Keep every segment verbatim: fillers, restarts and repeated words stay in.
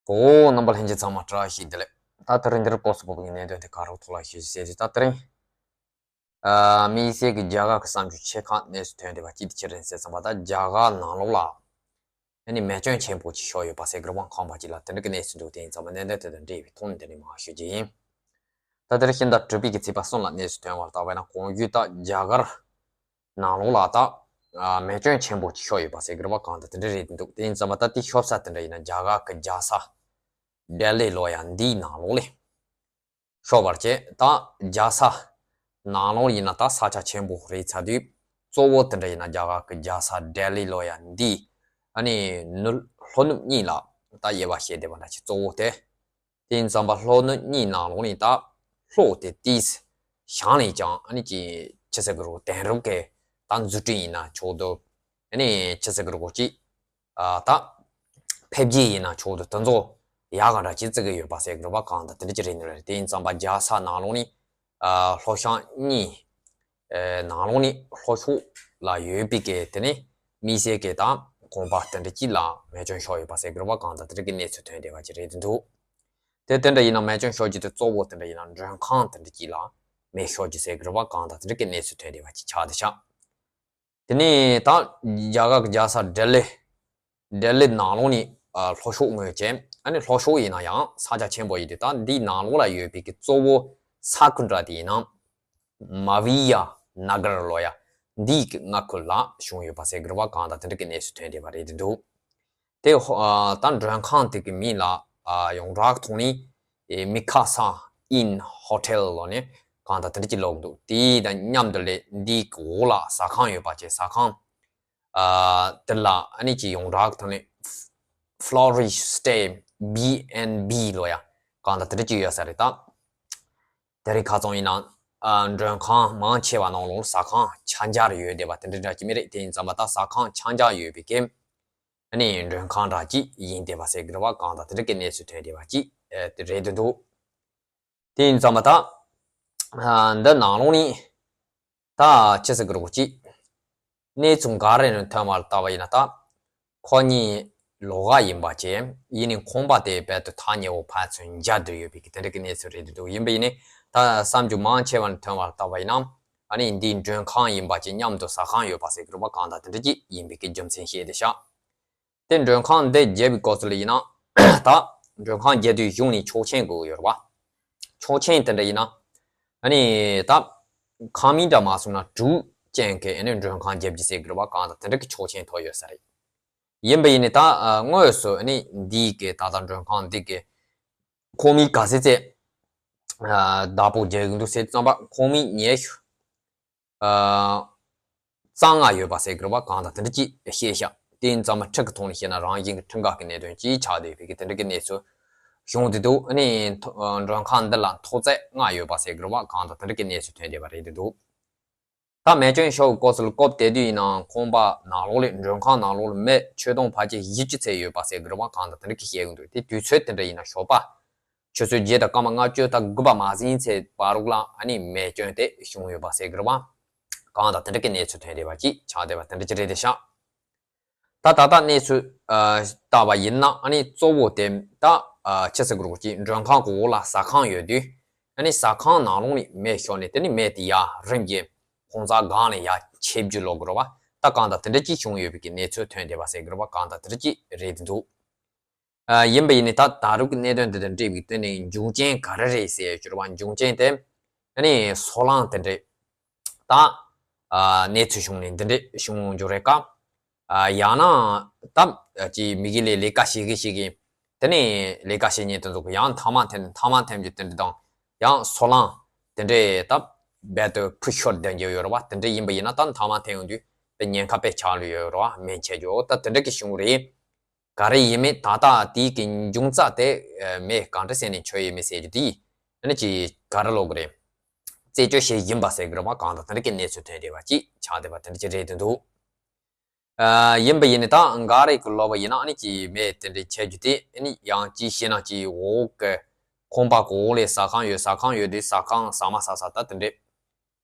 གོ་རྣམ་པ་ལྷན་རྒྱས་ཚང་མ་བཀྲ་ཤིས་བདེ་ལེགས། ད་དེ་རིང་འདིར་སྐོར་སུ་བབས་པའི་གནད་དོན་དེ་ག་རུ་ཐོག་ལ་ཞུ་ཟེར་དུས། ད་དེ་རིང་ཨ་དམིགས་བསལ་གྱི་རྒྱ་གར་གྱི་བསམ་རྒྱུ་ཆེ་ཁག་གནས་སུ་ཐོན་བསྡད་པ་གཅིག་དེ་ཅི་རེད་ཟེར་ཙམ་པ། ད་རྒྱ་གར་ནང་ལོགས་ལ་ཨ་ནི་མེ་སྐྱོན་ཆེན་པོ་ཅིག་ཤོར་ཡོད་པ་ཟེར་གི་རེད་པ། ཁང་པ་ཅིག་ལ། དེ་འདྲ་གི་གནས་ཚུལ་འདུག་དེ་ཡིན་ཙམ་པ་གནད་དོན་དེ་དང་འབྲེལ་བའི་ཐོག་ནས་དེ་ནས་མར་ཞུ་རྒྱུ་ཡིན། ད་དེར་ཤིང་རྟ་གྲུ་པའི་གི་ཚིག་པ་གསུམ་ལ་གནས་སུ་ཐོན་པར་བལྟས་པ་ཡིན་ན། གོང་ཞུས་ད་རྒྱ་གར་ནང་ལོགས་ལ་ད་ཨ་མེ་སྐྱོན་ཆེན་པོ་ཅིག་ཤོར་ཡོད་པ་ཟེར་གི་རེད་པ། གང་ལྟར་དེ་འདྲ་རེད་འདུག་དེ་ཡིན་ཙམ་པ་ད་དེ་ཤོར་ས་དེ་འདྲ་ཡིན་ན་རྒྱ་གར་གྱི་རྒྱལ་ས་ལྡི་ལི་ལོ་ཡ་འདིའི་ནང་ལོགས་ལ་ཤོར་བར་བྱས། ད་རྒྱལ་ས་ནང་ལོགས་ཡིན་ན་ད་ས་ཆ་ཆེན་པོ་རེད་ཚར་དུས། གཙོ་བོ་དེ་འདྲ་ཡིན་ན་རྒྱ་གར་གྱི་རྒྱལ་ས་ལྡི་ལི་ལོ་ཡ་འདི་ཨ་ནི་ནུབ་ལྷོ་ནུབ་གཉིས་ལ་ད་དབྱེ་བ་ཕྱེ་བསྡད་པ་འདྲ་ཅིག་གཙོ་བོ་དེ། དེ་ཡིན་ཙམ་པ་ལྷོ་ནུབ་གཉིས་ནང་ལོགས་ནས་ད་ལྷོ་དེ་དེས་བྱང་ནས་ཀྱང་ཨ་ནི་ཅིག་ཅི་ཟེར་གི་རེད། དེང་རབས་ཀྱི་ད་འཛུགས་སྐྲུན་ཡིན་ན་ཆོག་འདུག་ཨ་ནི་ཅི་ཟེར་གི་རེད། ཅིག་ཨ་ད་འཕེལ་རྒྱས་ཡིན་ན་ཆོག་འདུག་དེ་ཚོ་ཡག་ག་འདྲ་ཅིག་བརྩི་གི་ཡོད་པ་ཟེར་གི་རེད་པ། གང་ལྟར་དེ་འདྲ་ཅིག་རེད་ནི་རེད། དེ་ཡིན་ཙམ་པ་རྒྱལ་ས་ནང་ལོགས་ནས་ཨ་ལྷོ་བྱང་གཉིས་ཨེ་ནང་ལོགས་ནས་ལྷོ་ཕྱོགས་ལ་ཡོད་པའི་གི་དེ་ནི་དམིགས་བསལ་གྱི་ད་ཁང་པ་དེ་འདྲ་ཅིག་ལ་མེ་སྐྱོན་ཤོར་ཡོད་པ་ཟེར་གི་རེད་པ། གང་ལྟར་དེ་འདྲ་གི་གནས་ཚུལ་ཐོན་བསྡད་པ་ཅིག་རེད་འདུག་དེ་དེ་འདྲ་ཡིན་ན་མེ་སྐྱོན་ཤོར་རྒྱུ་དེ་གཙོ་བོ་དེ་འདྲ་ཡིན་ན་མགྲོན་ཁང་དེ་འདྲ་ཅིག་ལ་མེ་ཤོར་རྒྱུ་ཟེར་གི་རེད་པ། གང་ལྟར་དེ་འདྲ་གི་གནས་ཚུལ་ཐོན་བསྡད་པ་ཅིག་ཆགས་བསྡད་ཤག་དེ་ནས་ད་རྒྱ་གར་གྱི་རྒྱལ་ས་ལྡི་ལི། ལྡི་ལི་ནང་ལོགས་ནས་ཨ་ལྷོ་ཕྱོགས་ངོས་ཀྱི་ཨ་ནི་ལྷོ་ཕྱོགས་ཡིན་ན་ཡང་ས་ཆ་ཆེན་པོ་ཡིན་དུས། ད་འདིའི་ནང་ལོགས་ལ་ཡོད་པའི་གི་གཙོ་བོ་ས་ཁུལ་འདྲ་དེ་ཡིན་ན་མ་བི་ཡ་ན་གར་ལོ་ཡ་འདིའི་གི་མངའ་ཁུལ་ལ་བྱུང་ཡོད་པ་ཟེར་གི་རེད་པ། གང་ལྟར་དེ་འདྲ་གི་གནས་ཚུལ་ཐོན་བསྡད་པ་རེད་འདུག་དེ་ཧོ་ཨ་ད་མགྲོན་ཁང་དེ་གི་མིང་ལ་ཨ་ཡོངས་གྲགས་ཐོག་ནས་ཨེ་མི་ཁ་ས་ཨིན་ཧོ་ཊེལ་ལོ་ནས། གང་ལྟར་དེ་འདྲ་ཅིག་ལབ་འདུག་དེ་དང་མཉམ་དུ་ལས་འདིའི་གི་འོག་ལ་ཟ་ཁང་ཡོད་པ་བྱས། ཟ་ཁང་ཨ་དེ་ལ་ཨ་ནི་ཅིག་ཡོངས་གྲགས་ཐོག་ནས་Flourish Stay B and B ལོ་ཡ་གང་ལྟར་དེ་འདྲ་ཅིག་ཡོད་ས་རེད། ད་དེ་རིང་ཁ་སང་ཡིན་ན་ཨ་མགྲོན་ཁང་མང་ཆེ་བ་ནང་ལོགས་ལ་ཟ་ཁང་ཆ་འཇོག་ཡོད་བསྡད་པ་དེ་འདྲ་འདྲ་ཅིག་མི་རེད། དེ་ཡིན་ཙམ་པ་ད་ཟ་ཁང་ཆ་འཇོག་ཡོད་པའི་གི་ཨ་ནི་མགྲོན་ཁང་འདྲ་ཅིག་ཡིན་བསྡད་པ་ཟེར་གི་རེད་པ། གང་ལྟར་དེ་འདྲ་གི་གནས་ཚུལ་ཐོན་བསྡད་པ་ཅིག་ཨ་དེ་རེད་འདུག་དེ་ཡིན་ཙམ་པ་ད་ཨ་འདི་ནང་ལོགས་ནས་ད་ཅི་ཟེར་གི་རེད། ཅིག་གནས་ཚུལ་འགའ་རེ་ནས་ཐོན་པར་བལྟས་པ་ཡིན་ན། ད་ཁོ་གཉིས་ལོགས་ཀ་ཡིན་པ་བྱས། ཡིན་ནའི་ཁང་པ་དེ་རྦད་དེ་ཐག་ཉེ་བོ་ཕར་ཚུར་འབྱར་བསྡད་ཡོད་པའི་གི་དེ་འདྲ་གི་གནས་ཚུལ་རེད་འདུག་ཡིན་པ་ཡིན་ནའི་ད་བསམ་རྒྱུ་མང་ཆེ་བ་ནས་ཐོན་པར་བལྟས་པ་ཡིན་ན། ཨ་ནི་འདིའི་མགྲོན་ཁང་ཡིན་པ་བྱས། མཉམ་དུ་ཟ་ཁང་ཡོད་པ་ཟེར་གི་རེད་པ། གང་ལྟར་དེ་འདྲ་ཅིག་ཡིན་པའི་གི་རྒྱུ་མཚན་བཤད་བསྡད་ཤག་དེ་མགྲོན་ཁང་འདི་བརྒྱབ་པའི་སྐབས་སུ་ལ་ཡིན་ན། ད་མགྲོན་ཁང་བརྒྱབ་དུས་གཞུང་ནས་ཆོག་མཆན་དགོས་ཡོད་རེད་པ། ཆོག་མཆན་དེ་འདྲ་ཡིན་ན་ཨ་ནི་ད་ཁང་མིག་འདྲ་མ་སོང་ན་དྲུག་ཅན་གྱི་ཨ་ནི་མགྲོན་ཁང་བརྒྱབ་རྒྱུ་ཟེར་གི་རེད་པ། གང་ལྟར་དེ་འདྲ་གི་ཆོག་མཆན་ཐོབ་ཡོད་ས་རེད། ཡིན་པ་ཡིན་ནའི་ད་ཨ་དངོས་སུ་ཨ་ནི་འདིའི་གི་ད་ལྟ་མགྲོན་ཁང་འདི་གི་ཁང་མིག་ག་ཚོད་ཙམ་ཨ་བདག་པོ་རྒྱག་གི་འདུག་ཟེར་ཙམ་པ། ཁང་མིག་ཉི་ཤུ་ཨ་རྩ་ལྔ་ཡོད་པ་ཟེར་གི་རེད་པ། གང་ལྟར་དེ་འདྲ་ཅིག་བཤད་ཤག་དེ་ཡིན་ཙམ་པ་ཁྲིམས་ཀྱི་ཐོག་ནས་བཤད་ན་རང་བཞིན་གྱི་ཁྲིམས་འགལ་གྱི་གནད་དོན་ཅིག་ཆགས་བསྡད་པའི་གི་དེ་འདྲ་གི་གནས་ཚུལ་བྱུང་བསྡད་འདུག་ཨ་ནི་མགྲོན་ཁང་འདི་ལ་མཐོ་ཚད་ལྔ་ཡོད་པ་ཟེར་གི་རེད་པ། གང་ལྟར་དེ་འདྲ་གི་གནས་ཚུལ་ཐོན་བསྡད་པ་རེད་འདུག་ད་མེ་སྐྱོན་ཤོར་བའི་སྐབས་སུ་ལ་སྐབས་དེ་དུས་ཡིན་ནའང་ཁང་པ་ནང་ལོགས་ལ་མགྲོན་ཁང་ནང་ལོགས་ལ་མི་ཁྱོན་བསྡོམས་ཕལ་ཆེར་བཞི་བཅུ་ཙམ་ཡོད་པ་ཟེར་གི་རེད་པ། གང་ལྟར་དེ་འདྲ་གི་བཤད་གི་འདུག་དེ་དུས་ཚོད་དེ་འདྲ་ཡིན་ན་ཞོགས་པ་ཆུ་ཚོད་བརྒྱད་དང་སྐར་མ་ལྔ་བཅུ་དང་དགུ་པ་མ་ཟིན་ཚེ་བར་རུག་ལ་ཨ་ནི་མེ་སྐྱོན་དེ་བྱུང་ཡོད་པ་ཟེར་གི་རེད་པ། གང་ལྟར་དེ་འདྲ་གི་གནས་ཚུལ་ཐོན་བསྡད་པ་ཅིག་ཆགས་བསྡད་པ་དེ་འདྲ་ཅིག་རེད་དེ་ཤག་ད་ད་ལྟ་གནས་ཚུལ་ཨ་བལྟས་པ་ཡིན་ན་ཨ་ནི་གཙོ་བོ་དེ་ད་ཨ་ཅི་ཟེར་གི་རེད། ཅིག་མགྲོན་ཁང་གི་འོག་ལ་ཟ་ཁང་ཡོད་དུས། ཨ་ནི་ཟ་ཁང་ནང་ལོགས་ནས་མེ་ཤོར་ནས་དེ་ནི་མེ་དེ་ཡར་རིམ་གྱིས་ཁང་བཟང་སྒང་ལ་ཡར་མཆེད་རྒྱུ་ལབ་གི་རེད་པ། ད་གང་ལྟར་དེ་འདྲ་ཅིག་བྱུང་ཡོད་པའི་གི་གནས་ཚུལ་ཐོན་བསྡད་པ་ཟེར་གི་རེད་པ། གང་ལྟར་དེ་འདྲ་ཅིག་རེད་འདུག་ཨ་ཡིན་པ་ཡིན་ནའི་ད་ད་རུང་གི་གནད་དོན་འདི་དང་འབྲེལ་བའི་སྟེང་ནས་འབྱུང་རྐྱེན་ག་རེ་རེད་ཟེར་ཡོད་རེད་པ། འབྱུང་རྐྱེན་དེ་ཨ་ནི་སོལ་རླངས་དེ་འདྲས་ད་ཨ་གནས་ཚུལ་བྱུང་ནས་འདི་འདྲས་བྱུང་རྒྱུ་རེད་ཀ། ཨ་ཡང་ན་ད་ཅིག་མི་གི་ལས་ལས་ཀ་བྱེད་གི་བྱེད་གི་དེ་ནས་ལས་ཀ་བྱེད་མཁན་དེ་ཚོ་གི་ཡང་ཐ་མག་འཐེན་ཐ་མག་འཐེན་རྒྱུ་དེ་འདྲ་དང་། ཡང་སོལ་རླངས་དེ་འདྲས་ད་རྦད་དེ་ཕུ་ཤོར་བསྡད་རྒྱུ་ཡོད་རེད་པ། དེ་འདྲས་ཡིན་པ་ཡིན་ན་ད་ཐ་མག་འཐེན་ཡོང་དུས་དེ་ཉེན་ཁ་དཔེ་ཆགས་ལུས་ཡོད་རེད་པ། མེ་མཆེད་རྒྱུ་ད་དེ་འདྲ་གི་བྱུང་རེད། ག་རེ་ཡིན་མིན་ད་ལྟ་དེའི་གི་འབྱུང་རྩ་དེ་ཨ་མེ་གང་འདྲ་ཟེར་ནས་མཆེད་ཡོད་མེད་ཟེར་རྒྱུ་དེ་ཨ་ནི་ཅིག་ག་རེ་ལབ་དགོས་རེད། རྩད་གཅོད་བྱེད་བཞིན་པ་ཟེར་གི་རེད་པ། གང་ལྟར་དེ་འདྲ་གི་གནས་ཚུལ་ཐོན་བསྡད་པ་ཅིག་ཆགས་བསྡད་པ་དེ་འདྲ་ཅིག་རེད་འདུག་ཨ་ཡིན་པ་ཡིན་ནའི་ད་འགའ་རེ་གི་ལབ་པ་ཡིན་ན་ཨ་ནི་ཅིག་མེ་དེ་འདྲ་མཆེད་རྒྱུ་དེ་ཨ་ནི་ཡང་ཅིག་བཤད་ན་ཅིག་འོག་གི་ཁང་པ་གི་འོག་ལ་ཟ་ཁང་ཡོད། ཟ་ཁང་ཡོད་དུས་ཟ་ཁང་ཟ་མ་ཟ་ས་ད་དེ་འདྲ་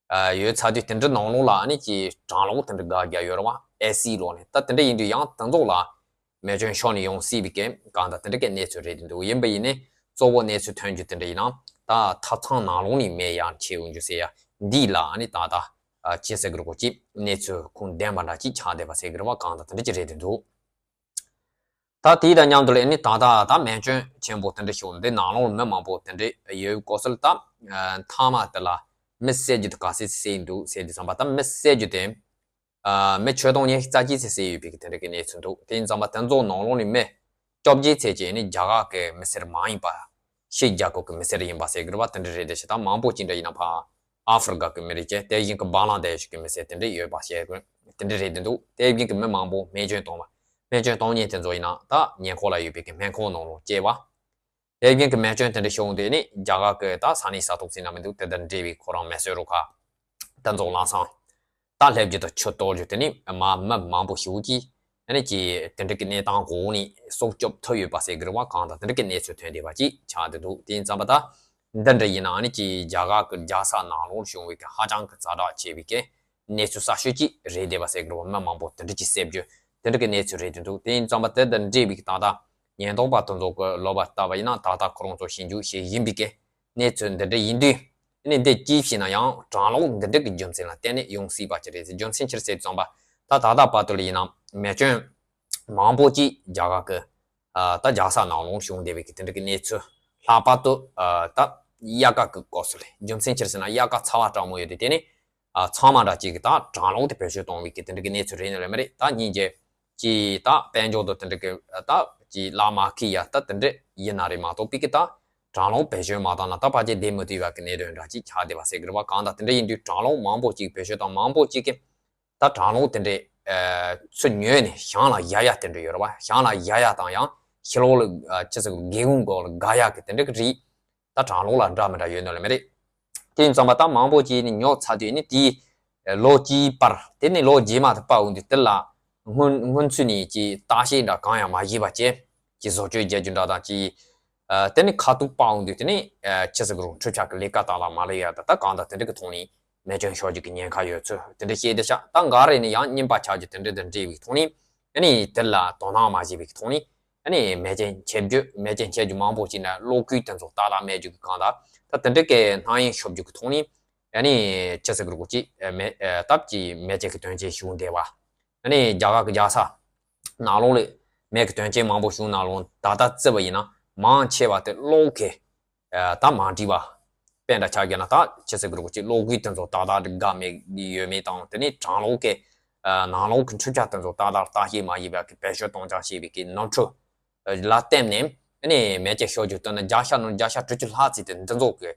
ཨ་ཡོད་ཚར་དུས་དེ་འདྲ་ནང་ལོགས་ལ་ཨ་ནི་ཅིག་གྲང་གློག་དེ་འདྲ་འགའ་རྒྱག་ཡོད་རེད་པ། ཨེ་སི་ལབ་ནས། ད་དེ་འདྲ་ཡིན་དུས་ཡང་དེ་ཚོ་ལ་ མེ་སྐྱོན་ཤོར་ནས་ཡོང་སྲིད་པའི་གི་གང་ལྟར་དེ་འདྲ་གི་གནས་ཚུལ་རེད་འདུག་ཡིན་པ་ཡིན་ནའི་གཙོ་བོ་གནས་ཚུལ་ཐོན་རྒྱུ་དེ་འདྲ་ཡིན་ན་ད་ཐབ་ཚང་ནང་ལོགས་ནས་མེ་ཡར་མཆེད་ཡོང་རྒྱུ་ཟེར་ཡ་འདི་ལ་ཨ་ནི་ད་ལྟ་ཅི་ཟེར་གི་རེད་གོ་ཅི་གནས་ཚུལ་ཁུངས་ལྡན་པ་འདྲ་ཅིག་ཆགས་བསྡད་པ་ཟེར་གི་རེད་བ། གང་ལྟར་དེ་འདྲ་ཅིག་རེད་འདུག་ད་དེའི་དང་མཉམ་དུ་ལ་ཨ་ནི་ད་ལྟ་ད་མེ་སྐྱོན་ཆེན་པོ་དེ་འདྲ་ཤོར་འདི་ནང་ལོགས་མི་མང་པོ་དེ་འདྲ་ཡོད་སྐོར་སོགས་ད་མཐའ་མ་དེ་ལ་མི་བསད་རྒྱུ་དེ་ག་ཚད་བསད་འདུག་ཟེར་དུས་ཙམ་པ་ད་མི་བསད་རྒྱུ་དེ། ཨ་མི་ཆོས་དོན་ཉེན་རྩ་ཅི་ཟེར་ཟེར་ཡོད་པའི་གི་དེ་འདྲ་གི་གནས་ཚུལ་འདུག་དེ་ཡིན་ཙམ་པ་དེ་ཚོ་ནང་ལོགས་ནས་མི་བཅོ་བརྒྱད་ཚད་ཅིག་ནི་རྒྱ་གར་གི་མི་སེར་མ་ཡིན་པ་ཕྱི་རྒྱལ་ཁབ་གི་མི་སེར་ཡིན་པ་ཟེར་གི་རེད་བ། དེ་འདྲ་རེད་དེ་ཞེ་དྲག་མང་པོ་ཅིག་འདྲ་ཡིན་ན་ཕ་ཨ་ཧྥི་རི་ཀ་གི་མི་རེད་ཅེ་དེ་བཞིན་གི་བང་ལ་དེ་ཤི་གི་མི་སེར་དེ་འདྲ་ཡོད་པ་བཤད་གི་དེ་འདྲ་རེད་དེ་འདུག་དེ་བཞིན་གི་མི་མང་པོ་རྨས་སྐྱོན་བཏང་བ་རྨས་སྐྱོན་བཏང་མཁན་དེ་ཚོ་ཡིན་ན་ད་ཉེ་འཁོར་ལ་ཡོད་པའི་གི་སྨན་ཁང་ནང་ལོགས་སྐྱེལ་བ། དེ་བཞིན་གྱི་རྨས་སྐྱོན་དེ་འདྲ་བྱུང་དེ་ནི་རྒྱ་གར་གྱི་ད་ས་གནས་ས་ཐོག་ཟིན་ན་མི་འདུག་དེ་དང་འབྲེལ་བའི་ཁོ་རང་མེ་གསོད་རུ་ཁག་ད་ཚོ་ལམ་སང་ད་སླེབས་རྒྱུ་དང་ཆུ་གཏོར་རྒྱུ་དེ་ནི་མ་མི་མང་པོ་ཞིག་གིས་ཨ་ནི་ཀྱི་དེ་འདྲ་གི་གནས་སྟངས་འོག་ནས་སྲོག་སྐྱོབ་ཐུབ་ཡོད་པ་ཟེར་གི་རེད་བ། གང་དང་དེ་འདྲ་གི་གནས་ཚུལ་ཐོན་བསྡད་པ་ཅིག་ཆགས་བསྡད་འདུག་དེ་ཡིན་ཙམ་པ་ད་འདི་འདྲ་ཡིན་ན་ཨ་ནི་ཀྱི་རྒྱ་གར་གྱི་རྒྱལ་ས་ནང་ལོགས་བྱུང་བའི་གི་ཧ་ཅང་གི་ཛ་དྲག་ཆེ་བའི་གི་གནས་ཚུལ་གསར་ཤོས་ཅིག་རེད་བསྡད་པ་ཟེར་གི་རེད་བ། མི་མང་པོ་དེ་འདྲ་ཅིག་བསད་རྒྱུ་དེ་འདྲ་གི་གནས་ཚུལ་རེད་དེ་འདུག་དེ་ཡིན་ཙམ་པ་དེ་དང་འབྲེལ་བའི་གི་ད་ལྟ་ཉེན་རྟོག་པ་དེ་ཚོ་གི་ལོ་པ་ལྟ་བ་ཡིན་ན་ད་ལྟ་ཁོ་རང་ཚོ་ཞིབ་འཇུག་བྱེད་བཞིན་པའི་གི་གནས་ཚུལ་འདི་འདྲ་ཡིན་དུས་ཨ་ནི་འདི་ཅིའི་ཕྱིར་ན་ཡང་གྲང་གློག་འདི་འདྲ་གི་རྒྱུ་མཚན་ལ་བརྟེན་ནས་ཡོང་སྲིད་པ་ཅིག་རེད་ཟེར། རྒྱུ་མཚན་ཅི་རེད་ཟེར་ཙམ་པ་ད་ད་ལྟ་བར་དུ་ལ་ཡིན་ན་མེ་སྐྱོན་མང་པོ་ཅིག་རྒྱ་གར་གི་ཨ་ད་རྒྱལ་ས་ནང་ལོགས་བྱུང་བསྡད་པའི་གི་དེ་འདྲ་གི་གནས་ཚུལ། ལྷག་པར་དུ་ཨ་ད་དབྱར་ཁ་གི་སྐབས་སུ་ལས་རྒྱུ་མཚན་ཅི་རེད་ཟེར་ན་དབྱར་ཁ་ཚ་བ་དྲག་མོ་ཡོད་དུས་དེ་ནི་ཨ་ཚང་མ་འདྲ་གཅིག་གི་ད་གྲང་གློག་དེ་བེད་སྤྱོད་གཏོང་བའི་གི་དེ་འདྲ་གི་གནས་ཚུལ་རེད་ནི་ལས་མ་རེད། ད་སྙིང་རྗེ་ཅི་ད་དཔལ་འབྱོར་དུ་དེ་འདྲ་གི་ད་ཅི་ལ་མ་ཁི་ཡ་ད་དེ་འདྲ་ཡིན་ན་རེད་མ་གཏོགས་པའི་གི་ད་གྲང་གློག་བེད་སྤྱོད་མ་བཏང་ན་ད་ཕལ་ཆེར་བསྡད་མི་ཐུབ་པ་གི་གནད་དོན་འདྲ་ཅིག་ཆགས་བསྡད་པ་ཟེར་གི་རེད་བ། གང་ལྟར་དེ་འདྲ་ཡིན་དུས་གྲང་གློག་མང་པོ་ཅིག་བེད་སྤྱོད་དང་མང་པོ་ཅིག་གི་ད་གྲང་གློག་དེ་འདྲའི་ཨ་ཚུར་ཉོས་ནས་ཞང་ལ་ཡ་ཡ་དེ་འདྲ་ཡོད་རེད་བ། ཞང་ལ་ཡ་ཡ་དང་ཡང་ཕྱི་ལོགས་ལ་ཨ་ཅི་ཟེར་དགེ་སྒོ་ལ་དགའ་ཡ་གི་དེ་འདྲ་གི་རིགས་ད་གྲང་གློག་ལ་འདྲ་མི་འདྲ་ཡོད་ནོ་ལ་མི་རེད། དེ་ཡིན་ཙང་མ་ད་མང་པོ་ཅིག་ནི་ཉོ་ཚར་དུས་ནི་དེའི་ལོ་གཅིག་བར་དེ་ནི་ལོ་རྗེས་མ་དུ་སྤར་འོང་དུས་དེ་ལ་སྔོན་སྔོན་ཚུད་ནས་ཀྱི་བརྟག་དཔྱད་འདྲ་གང་ཡང་མ་བྱས་པ་བྱས་ཀྱི་བཟོ་བཅོས་རྒྱག་རྒྱུ་འདྲ་དང་ཀྱི་ཨ་དེ་ནི་ཁ་ཐུག་སྤར་འོང་དུས་དེ་ནི་ཨ་ཆི་ཟེར་གི་རུང་འཕྲུལ་ཆས་ཀྱི་ལས་ཀ་དག་ལ་མ་ལུས་ཡ་ད་ད་གང་ལྟར་དེ་འདྲ་གི་ཐོག་ནས་མེ་སྐྱོན་ཤོར་རྒྱུ་གི་ཉེན་ཁ་ཡོད་ཚུལ་དེ་འདྲ་བཤད་དེ་ཤག་ད་འགའ་རེ་ནི་ཡང་རྙིང་པ་ཆགས་རྒྱུ་དེ་འདྲ་དང་འབྲེལ་བའི་ཐོག་ནས་ཨ་ནི་དེ་ལ་དོ་སྣང་མ་བྱས་པའི་ཐོག་ནས་ཨ་ནི་མེ་ཅན་ཆེ་རྒྱུ་མེ་ཅན་ཆེ་རྒྱུ་མང་པོ་ཅིག་ན་གློག་སྐུད་དེ་ཚོ་ཏག་ཏག་མེད་རྒྱུ་གི་གང་ལྟར་ད་དེ་འདྲ་གི་སྣང་ཡུལ་ཤོར་རྒྱུ་གི་ཐོག་ནས་ཨ་ནི་ཆི་ཟེར་གི་རུང་གི་ཅི་མེ་སྟབས་ཀྱིས་མེ་ཅན་གི་དོན་རྐྱེན་བྱུང་བསྡད་པ། ཨ་ནི་རྒྱ་གར་གི་རྒྱལ་ས་ནང་ལོགས་ལ་མེ་གི་དོན་རྐྱེན་མང་པོ་བྱུང་ནང་ལོགས་ད་ལྟ་བརྩི་བ་ཡིན་ན་མང་ཆེ་བ་དེ་གློག་གི་ད་མ་འགྲིག་པ་དཔེ་འདྲ་ཆགས་རྒྱུ་ན་ད་ཆི་ཟེར་གི་རུང་གི་ཅི་གློག་སྐུད་དེ་ཚོ་ཏག་ཏག་འགག་མེད་ཡོད་མེད་དང་དེ་ནས་གྲང་གློག་གི་ནང་ལོགས་ཀྱི་འཕྲུལ་ཆས་དེ་ཚོ་ཏག་ཏག་བརྟག་དཔྱད་མ་བྱས་པ་གི་བེད་སྤྱོད་གཏོང་རྐྱང་བྱས་པའི་གི་ནོར་འཁྲུལ་ལ་བརྟེན་ནས་ཨ་ནི་མེ་ལྕེ་ཤོར་རྒྱུ་ལྟར་ན་བརྒྱ་ཆ་ནང་བརྒྱ་ཆ་དྲུག་ཅུ་ལྷག་ཙམ་དེ་འདི་ཚོ་གི་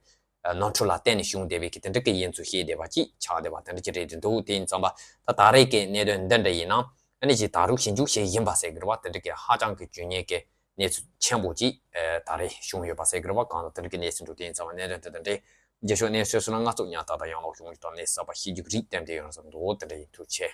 ནོར་འཁྲུལ་ལ་བརྟེན་ནས་བྱུང་བསྡད་པའི་གི་དེ་འདྲ་གི་ཡིན་ཚུལ་བཤད་བསྡད་པ་ཅིག་ཆགས་བསྡད་པ་དེ་འདྲ་ཅིག་རེད་འདུག་དེ་ཡིན་ཙང་པ་ད་ད་རེས་ཀྱི་གནད་དོན་འདི་འདྲ་ཡིན་ན་ཨ་ནི་ཅིག་ད་རུང་ཞིབ་འཇུག་བྱེད་བཞིན་པ་ཟེར་གི་རེད་བ། དེ་འདྲ་གི་ཧ་ཅང་གི་རྒྱུས་མངའ་གི་གནས་ཚུལ་ཆེན་པོ་ཅིག་ད་རེས་བྱུང་ཡོད་པ་ཟེར་གི་རེད་བ། གང་ལ་དེ་འདྲ་གི་གནས་ཚུལ་འདུག་དེ་ཡིན་ཙང་པ་གནད་དོན་དེ་དང་འབྲེལ་རྗེས་ཕྱོགས་གནས་ཚུལ་སོགས་ལ་ང་ཚོ་ཉག་ཏག་ཏག་ཡང་ལོག་བྱུང་ཡོད་དང་གནས་གསར་པ་ཤེས་རྒྱུ་གི་རིགས་ཏན་ཏན་ཡོང་ས་འདུག་དེ་འདྲ་ཡིན། ཐུགས་རྗེ་ཆེ།